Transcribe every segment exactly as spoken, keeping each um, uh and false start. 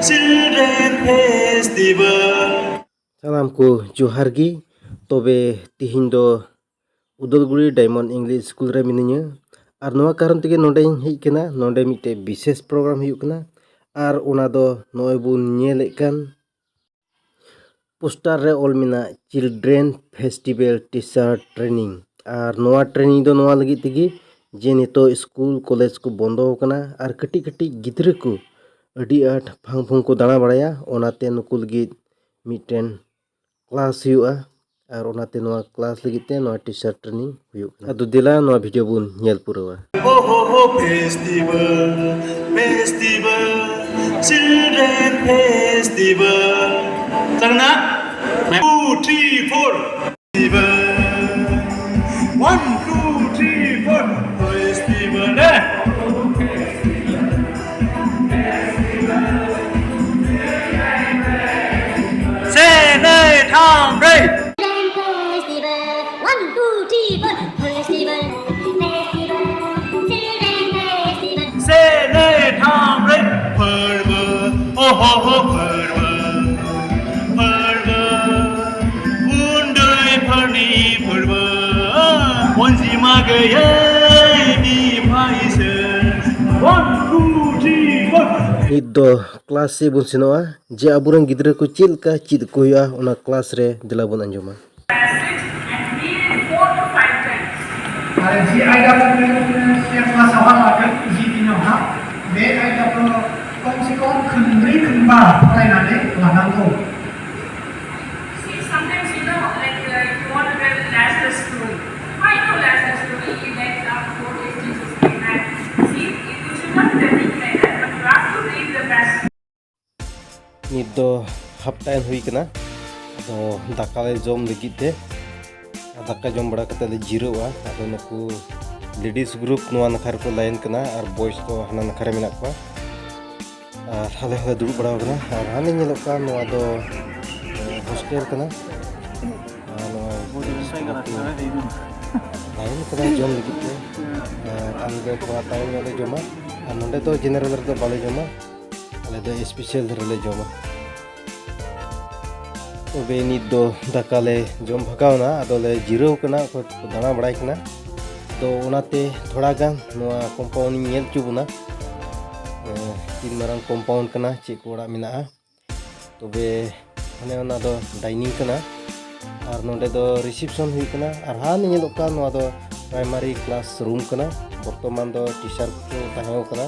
Children Festival. ᱥᱟᱱᱟᱢ ᱠᱚ ᱡᱚᱦᱟᱨ ᱜᱮ᱾ ᱛᱚᱵᱮ ᱛᱤᱦᱤᱧ ᱫᱚ ᱩᱫᱟᱞᱜᱩᱲᱤ Diamond English School ᱨᱮ ᱢᱤᱱᱟᱹᱧᱟ᱾ ᱟᱨ ᱱᱚᱣᱟ ᱠᱟᱨᱚᱱ ᱛᱮᱜᱮ ᱱᱚᱰᱮᱧ ᱦᱮᱡ ᱠᱟᱱᱟ᱾ ᱱᱚᱰᱮ ᱢᱤᱫᱴᱮᱡ ᱵᱤᱥᱮᱥ ᱯᱨᱳᱜᱨᱟᱢ ᱦᱩᱭᱩᱜ ᱠᱟᱱᱟ᱾ ᱟᱨ ᱚᱱᱟ ᱫᱚ ᱱᱚᱜᱼᱚᱭ ᱵᱚᱱ ᱧᱮᱞᱮᱫ ᱠᱟᱱ ᱯᱳᱥᱴᱟᱨ ᱨᱮ ᱚᱞ ᱢᱮᱱᱟᱜ Children Festival Teacher Training᱾ ᱟᱨ ᱱᱚᱣᱟ ᱴᱨᱮᱱᱤᱝ ᱫᱚ ᱱᱚᱣᱟ ᱞᱟᱹᱜᱤᱫ ᱛᱮᱜᱮ ᱡᱮ ᱱᱤᱛᱚᱜ ᱥᱠᱩᱞ ᱠᱚᱞᱮᱡᱽ ᱠᱚ ᱵᱚᱱᱫᱚ ᱟᱠᱟᱱᱟ ᱟᱨ ᱠᱟᱹᱴᱤᱡ ᱠᱟᱹᱴᱤᱡ ᱜᱤᱫᱽᱨᱟᱹ ᱠᱚ ᱟᱹᱰᱤ ᱟᱸᱴ ᱯᱷᱟᱝ ᱯᱷᱩᱝ ᱠᱚ ᱫᱟᱬᱟ ᱵᱟᱲᱟᱭᱟ, ᱚᱱᱟᱛᱮ ᱱᱩᱠᱩ ᱞᱟᱹᱜᱤᱫ ᱢᱤᱫᱴᱮᱱ ᱠᱞᱟᱥ ᱦᱩᱭᱩᱜᱼᱟ᱾ ᱟᱨ ᱚᱱᱟᱛᱮ ᱱᱚᱣᱟ ᱠᱞᱟᱥ ᱞᱟᱹᱜᱤᱫ ᱛᱮ ᱱᱚᱣᱟ ᱴᱤᱪᱟᱨ ᱴᱨᱮᱱᱤᱝ ᱦᱩᱭᱩᱜ ᱠᱟᱱᱟ᱾ ᱟᱫᱚ ᱫᱮᱞᱟ ᱱᱚᱣᱟ ᱵᱷᱤᱰᱤᱭᱳ ᱵᱚᱱ ᱧᱮᱞ ᱯᱩᱨᱟᱹᱣᱟ᱾ Oh, oh, oh, festival, festival, children festival. ᱪᱟᱞᱟᱜ ᱠᱟᱱᱟ? Two, three, four. Festival. One, two, three, four. Festival. ᱨᱮ᱾ ᱥᱮ ᱱᱟᱹᱭ ᱴᱷᱟᱢ ᱨᱮ᱾ Festival. One, two, three, four. Festival. Festival. Children festival. ᱥᱮ ᱱᱟᱹᱭ ᱴᱷᱟᱢ ᱨᱮ᱾ ᱯᱷᱟᱹᱲᱣᱟᱹ, ᱳ ᱦᱳ ᱦᱳ, ᱯᱷᱟᱹᱲᱣᱟᱹ, ᱯᱷᱟᱹᱲᱣᱟᱹ, ᱩᱱᱰᱟᱹᱭ ᱯᱷᱟᱹᱲᱤ ᱯᱷᱟᱹᱲᱣᱟᱹ, ᱢᱚᱡᱽ ᱢᱟᱜᱟᱹᱭᱟᱹᱭ ᱢᱤ ᱯᱷᱟᱭᱥᱟᱹ᱾ One, two, three, four. ᱱᱤᱛ ᱫᱚ ᱠᱞᱟᱥ ᱥᱮᱫ ᱵᱚᱱ ᱥᱮᱱᱚᱜᱼᱟ, ᱡᱮ ᱟᱵᱚᱨᱮᱱ ᱜᱤᱫᱽᱨᱟᱹ ᱠᱚ ᱪᱮᱫ ᱞᱮᱠᱟ ᱪᱮᱫ ᱠᱚ ᱦᱩᱭᱩᱜᱼᱟ, ᱚᱱᱟ ᱠᱞᱟᱥ ᱨᱮ ᱫᱮᱞᱟ ᱵᱚᱱ ᱟᱸᱡᱚᱢᱟ᱾ Sit and kneel four to five times. R G I W ᱥᱮ ᱯᱷᱟᱥ ᱟᱣᱟᱨ ᱞᱟᱜᱟᱱ ᱡᱤ ᱛᱤᱱᱟᱹᱜ ᱦᱟᱸᱜ ᱵᱮ ᱟᱭ ᱰᱟᱵᱞᱤᱭᱩ ᱠᱚᱢ ᱥᱮ ᱠᱚᱢ ᱠᱷᱟᱹᱱᱫᱽᱨᱤ ᱠᱷᱟᱹᱱᱵᱟ ᱯᱷᱚᱨᱟᱭ ᱱᱟᱰᱮ ᱞᱟᱜᱟᱱ ᱠᱚ᱾ See, sometimes, you know, like, uh, if you want to tell Lazarus story, why no Lazarus story? He went up four days, Jesus came back. See, you should not be thinking like that, but you have to read the passage. ᱱᱤᱛ ᱫᱚ ᱦᱟᱯ time ᱦᱩᱭ ᱠᱟᱱᱟ᱾ ᱟᱫᱚ ᱫᱟᱠᱟ ᱞᱮ ᱡᱚᱢ ᱞᱟᱹᱜᱤᱫ ᱛᱮ, ᱟᱨ ᱫᱟᱠᱟ ᱡᱚᱢ ᱵᱟᱲᱟ ᱠᱟᱛᱮ ᱞᱮ ᱡᱤᱨᱟᱹᱜᱼᱟ᱾ ᱟᱫᱚ ᱱᱩᱠᱩ ᱞᱮᱰᱤᱥ ᱜᱨᱩᱯ ᱱᱚᱣᱟ ᱱᱟᱠᱷᱟ ᱨᱮᱠᱚ ᱞᱟᱭᱤᱱ ᱠᱟᱱᱟ ᱟᱨ ᱵᱚᱭᱮᱥ ᱫᱚ ᱦᱟᱱᱟ ᱱᱟᱠᱷᱟ ᱨᱮ ᱢᱮᱱᱟᱜ ᱠᱚᱣᱟ᱾ ᱟᱨ ᱟᱞᱮ ᱦᱚᱸᱞᱮ ᱫᱩᱲᱩᱵ ᱵᱟᱲᱟ ᱟᱠᱟᱱᱟ᱾ ᱟᱨ ᱦᱟᱱᱮ ᱧᱮᱞᱚᱜ ᱠᱟᱱ ᱱᱚᱣᱟ ᱫᱚ, ᱮ, ᱦᱳᱥᱴᱮᱞ ᱠᱟᱱᱟ᱾ ᱟᱨ ᱱᱚᱣᱟ ᱞᱟᱭᱤᱱ ᱠᱟᱱᱟ ᱡᱚᱢ ᱞᱟᱹᱜᱤᱫ ᱛᱮ᱾ ᱟᱨ ᱟᱞᱮ ᱫᱚ ᱛᱷᱚᱲᱟ ᱛᱟᱭᱚᱢ ᱧᱚᱜ ᱞᱮ ᱡᱚᱢᱟ᱾ ᱟᱨ ᱱᱚᱸᱰᱮ ᱫᱚ ᱡᱮᱱᱟᱨᱮᱞ ᱨᱮᱫᱚ ᱵᱟᱞᱮ ᱡᱚᱢᱟ᱾ ᱟᱞᱮ ᱫᱚ ᱥᱯᱮᱥᱟᱞ ᱫᱷᱟᱨᱟ ᱞᱮ ᱡᱚᱢᱟ᱾ ᱛᱚᱵᱮ ᱱᱤᱛ ᱫᱚ ᱫᱟᱠᱟ ᱞᱮ ᱡᱚᱢ ᱵᱷᱟᱜᱟᱣ ᱮᱱᱟ, ᱟᱫᱚ ᱞᱮ ᱡᱤᱨᱟᱹᱣ ᱠᱟᱱᱟ, ᱚᱠᱚᱭ ᱠᱚ ᱫᱟᱬᱟ ᱵᱟᱲᱟᱭ ᱠᱟᱱᱟ᱾ ᱟᱫᱚ ᱚᱱᱟᱛᱮ ᱛᱷᱚᱲᱟ ᱜᱟᱱ ᱱᱚᱣᱟ ᱠᱚᱢᱯᱟᱣᱩᱱᱰ ᱤᱧ ᱧᱮᱞ ᱦᱚᱪᱚ ᱵᱚᱱᱟ᱾ ᱮᱸ, ᱛᱤᱱ ᱢᱟᱨᱟᱝ ᱠᱚᱢᱯᱟᱣᱩᱱᱰ ᱠᱟᱱᱟ, ᱪᱮᱫ ᱠᱚ ᱚᱲᱟᱜ ᱢᱮᱱᱟᱜᱼᱟ᱾ ᱛᱚᱵᱮ ᱦᱟᱱᱮ ᱚᱱᱟ ᱫᱚ ᱰᱟᱭᱱᱤᱝ ᱠᱟᱱᱟ᱾ ᱟᱨ ᱱᱚᱰᱮ ᱫᱚ ᱨᱤᱥᱮᱯᱥᱚᱱ ᱦᱩᱭᱩᱜ ᱠᱟᱱᱟ᱾ ᱟᱨ ᱦᱟᱱᱮ ᱧᱮᱞᱚᱜ ᱠᱟᱱ, ᱱᱚᱣᱟ ᱫᱚ ᱯᱨᱟᱭᱢᱟᱨᱤ ᱠᱞᱟᱥ ᱨᱩᱢ ᱠᱟᱱᱟ᱾ ᱵᱚᱨᱛᱚᱢᱟᱱ ᱫᱚ ᱴᱤᱪᱟᱨ ᱠᱚ ᱛᱟᱦᱮᱸ ᱠᱟᱱᱟ,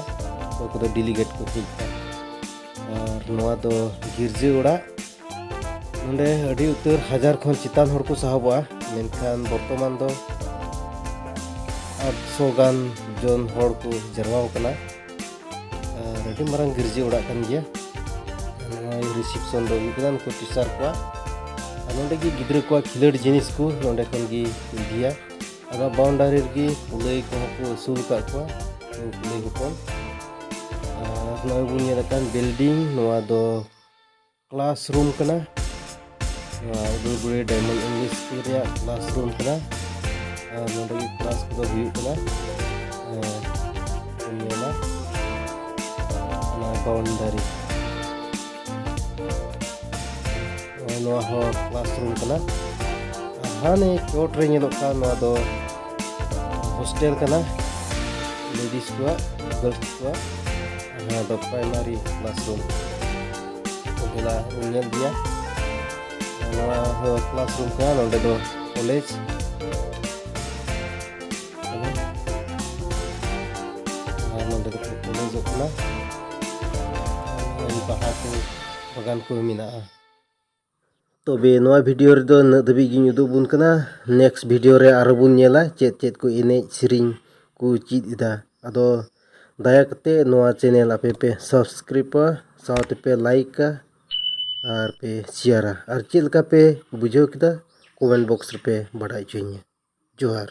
ᱚᱠᱚᱭ ᱠᱚᱫᱚ ᱰᱮᱞᱤᱜᱮᱴ ᱠᱚ ᱦᱮᱡ ᱠᱟᱱᱟ᱾ ᱟᱨ ᱱᱚᱣᱟ ᱫᱚ ᱜᱤᱨᱡᱟᱹ ᱚᱲᱟᱜ᱾ ᱱᱚᱰᱮ ᱟᱹᱰᱤ ᱩᱛᱟᱹᱨ ᱦᱟᱡᱟᱨ ᱠᱷᱚᱱ ᱪᱮᱛᱟᱱ ᱦᱚᱲ ᱠᱚ ᱥᱟᱦᱚᱵᱚᱜᱼᱟ, ᱢᱮᱱᱠᱷᱟᱱ ᱵᱚᱨᱛᱚᱢᱟᱱ ᱫᱚ ᱟᱴᱥᱚ ᱜᱟᱱ ᱡᱚᱱ ᱦᱚᱲ ᱠᱚ ᱡᱟᱨᱣᱟ ᱟᱠᱟᱱᱟ᱾ ᱟᱨ ᱟᱹᱰᱤ ᱢᱟᱨᱟᱝ ᱜᱤᱨᱡᱟᱹ ᱚᱲᱟᱜ ᱠᱟᱱ ᱜᱮᱭᱟ᱾ ᱱᱚᱜᱼᱚᱭ ᱨᱤᱥᱮᱯᱥᱚᱱ ᱫᱚ ᱦᱩᱭᱩᱜ ᱠᱟᱱᱟ ᱱᱩᱠᱩ ᱴᱤᱪᱟᱨ ᱠᱚᱣᱟᱜ᱾ ᱟᱨ ᱱᱚᱰᱮ ᱜᱮ ᱜᱤᱫᱽᱨᱟᱹ ᱠᱚᱣᱟᱜ ᱠᱷᱮᱞᱳᱰ ᱡᱤᱱᱤᱥ ᱠᱚ ᱱᱚᱰᱮ ᱠᱷᱚᱱ ᱜᱮ ᱠᱚ ᱤᱫᱤᱭᱟ᱾ ᱟᱨ ᱱᱚᱣᱟ ᱵᱟᱣᱩᱱᱰᱟᱨᱤ ᱨᱮᱜᱮ ᱠᱩᱞᱟᱹᱭ ᱠᱚᱦᱚᱸ ᱠᱚ ᱟᱹᱥᱩᱞ ᱟᱠᱟᱫ ᱠᱚᱣᱟ, ᱩᱱᱠᱩ ᱠᱩᱞᱟᱹᱭ ᱦᱚᱯᱚᱱ᱾ ᱟᱨ ᱱᱚᱜᱼᱚᱭ ᱵᱚᱱ ᱧᱮᱞ ᱟᱠᱟᱱ ᱵᱤᱞᱰᱤᱝ, ᱱᱚᱣᱟ ᱫᱚ ᱠᱞᱟᱥ ᱨᱩᱢ ᱠᱟᱱᱟ᱾ ᱱᱚᱣᱟ ᱩᱫᱟᱞᱜᱩᱲᱤ ᱰᱟᱭᱢᱚᱱᱰ ᱤᱝᱞᱤᱥ ᱥᱠᱩᱞ ᱨᱮᱭᱟᱜ ᱠᱞᱟᱥ ᱨᱩᱢ ᱠᱟᱱᱟ᱾ ᱟᱨ ᱱᱚᱰᱮ ᱜᱮ ᱠᱞᱟᱥ ᱠᱚᱫᱚ ᱦᱩᱭᱩᱜ ᱠᱟᱱᱟ᱾ ᱟᱨ ᱵᱚᱱ ᱧᱮᱞᱟ ᱚᱱᱟ ᱵᱟᱣᱩᱱᱰᱟᱨᱤ᱾ ᱱᱚᱜᱼᱚᱭ ᱱᱚᱣᱟ ᱦᱚᱸ ᱠᱞᱟᱥ ᱨᱩᱢ ᱠᱟᱱᱟ᱾ ᱟᱨ ᱦᱟᱱᱮ ᱪᱚᱴ ᱨᱮ ᱧᱮᱞᱚᱜ ᱠᱟᱱ, ᱱᱚᱣᱟ ᱫᱚ ᱦᱳᱥᱴᱮᱞ ᱠᱟᱱᱟ, ᱞᱮᱰᱤᱥ ᱠᱚᱣᱟᱜ, ᱜᱟᱨᱞᱥ ᱠᱚᱣᱟᱜ᱾ ᱟᱨ ᱱᱚᱣᱟ ᱫᱚ ᱯᱨᱟᱭᱢᱟᱨᱤ ᱠᱞᱟᱥ ᱨᱩᱢ᱾ ᱛᱚ ᱫᱮᱞᱟ ᱵᱚᱱ ᱧᱮᱞ ᱜᱮᱭᱟ᱾ ᱱᱚᱣᱟ ᱦᱚᱸ ᱠᱞᱟᱥ ᱨᱩᱢ ᱠᱟᱱᱟ, ᱱᱚᱰᱮ ᱫᱚ ᱠᱚᱞᱮᱡᱽ ᱠᱟᱱᱟ᱾ ᱟᱨ ᱱᱚᱰᱮ ᱫᱚᱠᱚ ᱠᱚᱞᱮᱡᱚᱜ ᱠᱟᱱᱟ᱾ ᱟᱨ ᱵᱟᱦᱟ ᱠᱚ, ᱵᱟᱜᱟᱱ ᱠᱚ ᱢᱮᱱᱟᱜᱼᱟ᱾ ᱛᱚᱵᱮ ᱱᱚᱣᱟ ᱵᱷᱤᱰᱤᱭᱳ ᱨᱮᱫᱚ ᱱᱤᱱᱟᱹᱜ ᱫᱷᱟᱹᱵᱤᱡ ᱜᱤᱧ ᱩᱫᱩᱜ ᱟᱵᱚᱱ ᱠᱟᱱᱟ᱾ ᱱᱮᱠᱥᱴ ᱵᱷᱤᱰᱤᱭᱳ ᱨᱮ ᱟᱨᱚ ᱵᱚᱱ ᱧᱮᱞᱟ ᱪᱮᱫ ᱪᱮᱫ ᱠᱚ ᱮᱱᱮᱡ ᱥᱮᱨᱮᱧ ᱠᱚ ᱪᱮᱫ ᱮᱫᱟ᱾ ᱟᱫᱚ ᱫᱟᱭᱟ ᱠᱟᱛᱮ ᱱᱚᱣᱟ ᱪᱮᱱᱮᱞ ᱟᱯᱮ ᱯᱮ ᱥᱟᱵᱥᱠᱨᱟᱭᱤᱵᱟ, ᱥᱟᱶᱛᱮ ᱯᱮ ᱞᱟᱭᱤᱠᱟ ᱟᱨ ᱯᱮ ᱥᱮᱭᱟᱨᱟ᱾ ᱟᱨ ᱪᱮᱫ ᱞᱮᱠᱟ ᱯᱮ ᱵᱩᱡᱷᱟᱹᱣ ᱠᱮᱫᱟ, ᱠᱚᱢᱮᱱᱴ ᱵᱚᱠᱥ ᱨᱮᱯᱮ ᱵᱟᱰᱟᱭ ᱦᱚᱪᱚᱧᱟ᱾ ᱡᱚᱦᱟᱨ᱾